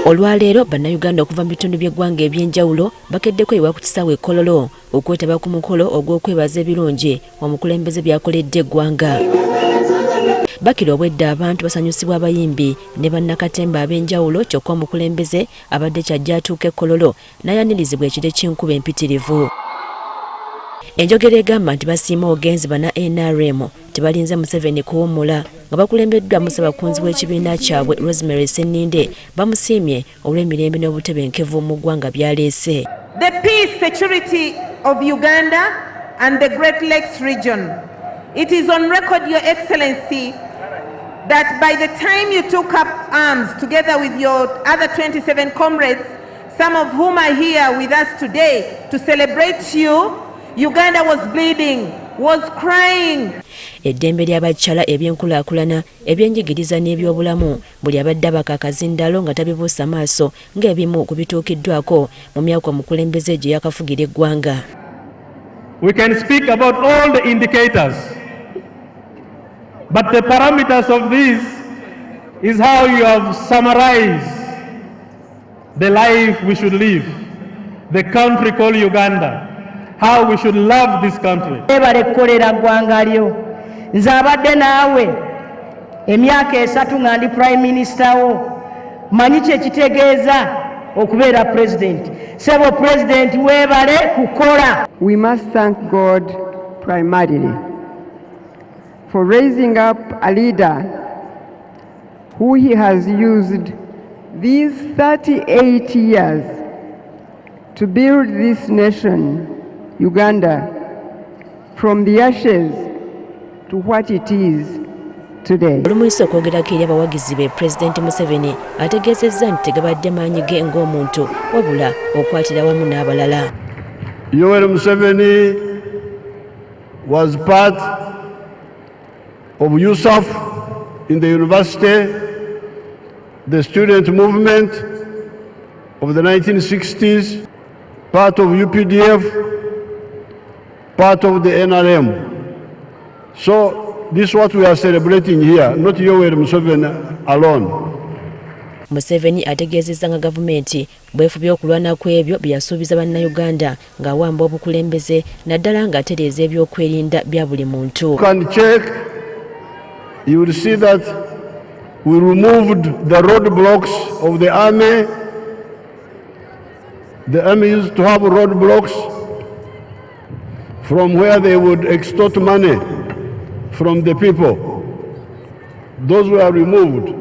Olwaleero Bannayuganda okuva mu bitundu by'eggwanga eby'enjawulo bakeddeko ewa ku kisaawe e Kololo okwetaba ku mukolo ogw'okwebaza ebirungi omukulembeze by'akoledde eggwanga. Bakira obwedda abantu basanyusibwa abayimbi ne bannakatemba ab'enjawulo, kyokka omukulembeze abadde kyajja atuuka e Kololo n'ayanirizibwa ekire ky'enkuba empitirivu. Enjogera egamba nti basiima ogenzi bana NRM tebalinze Museveni kuwummula, nga bakulembeddwamu ssabakunzi w'ekibiina kyabwe Rosemary Sseninde bamusiimye olw'emirembe n'obutebenkevu mu ggwanga by'aleese. The peace, security of Uganda and the Great Lakes region. It is on record, Your Excellency, that by the time you took up arms together with your other 27 comrades, some of whom are here with us today to celebrate you, Uganda was bleeding, was crying. Eddembe ly'abakyala, ebyenkulaakulana, ebyenjigiriza n'ebyobulamu, buli abadde abaka akazindaalo nga tabibuusa maaso ng'ebimu ku bituukiddwako mu myaka omukulembeze gye yakafugira eggwanga. We can speak about all the indicators, but the parameters of this is how you have summarized the life we should live, the country called Uganda, how we should love this country. Webale kukolera ggwanga lyo. Nze abadde naawe emyaka 3 nga ndi prime minister wo, manyi kyekitegeeza okubeera pulezidenti. Sebo pulezidenti, weebale kukola. We must thank God primarily for raising up a leader who he has used these 38 years to build this nation, Uganda, from the ashes to what it is today. Olumuyise okwogerako eri abawagizi be, Pulezidenti Museveni ategeezezza nti tegabadde maanyi ge ng'omuntu, wabula okwatira wamu n'abalala. Yoweri Museveni was part of USAF in the university, the student movement of the 1960s, part of UPDF, part of the NRM. So this is what we are celebrating here, not Yoweri Museveni alone. Museveni ategeezezza nga gavumenti bwefubye okulwana ku ebyo bye yasuubiza Bannayuganda ng'awamba obukulembeze, naddala ng'atereeza ebyokwerinda bya buli muntu. You can check, you will see that we removed the roadblocks of the army. The army used to have roadblocks from where they would extort money from the people. Those were removed.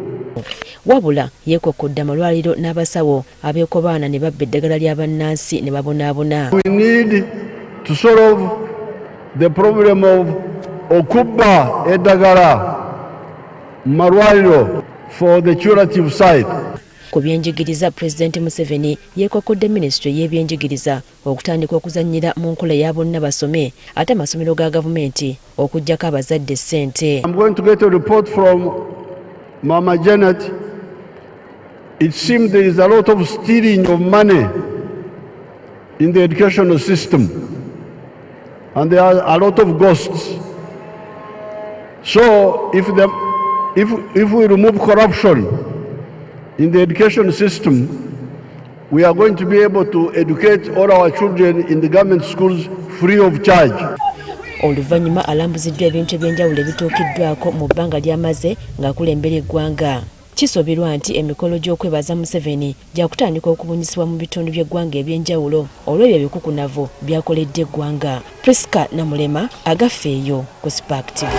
Wabula yeekokkodde amalwaliro n'abasawo abeekobaana ne babba eddagala lya bannansi ne babonaabona. We need to solve the problem of okubba eddagala mu malwaliro for the curative side. Ku byenjigiriza, Pulezidenti Museveni yeekokkodde minisitule y'ebyenjigiriza okutandika okuzannyira mu nkola eya bonna basome, ate amasomero ga gavumenti okuggyako abazadde ssente. I'm going to get a report from Mama Janet. It seems there is a lot of stealing of money in the educational system, and there are a lot of ghosts. So if we remove corruption in the education system, we are going to be able to educate all our children in the government schools free of charge. Oluvannyuma alambuziddwa ebintu ebyenjawulo ebituukiddwako mu bbanga ly'amaze ng'akulembera eggwanga. Kisuubirwa nti emikolo gy'okwebaza Museveni gyakutandika okubunyisibwa mu bitundu by'eggwanga ebyenjawulo olw'ebyo ebikukunavu by'akoledde eggwanga. Priska Namulema, Agafeeyo, ku Spark TV.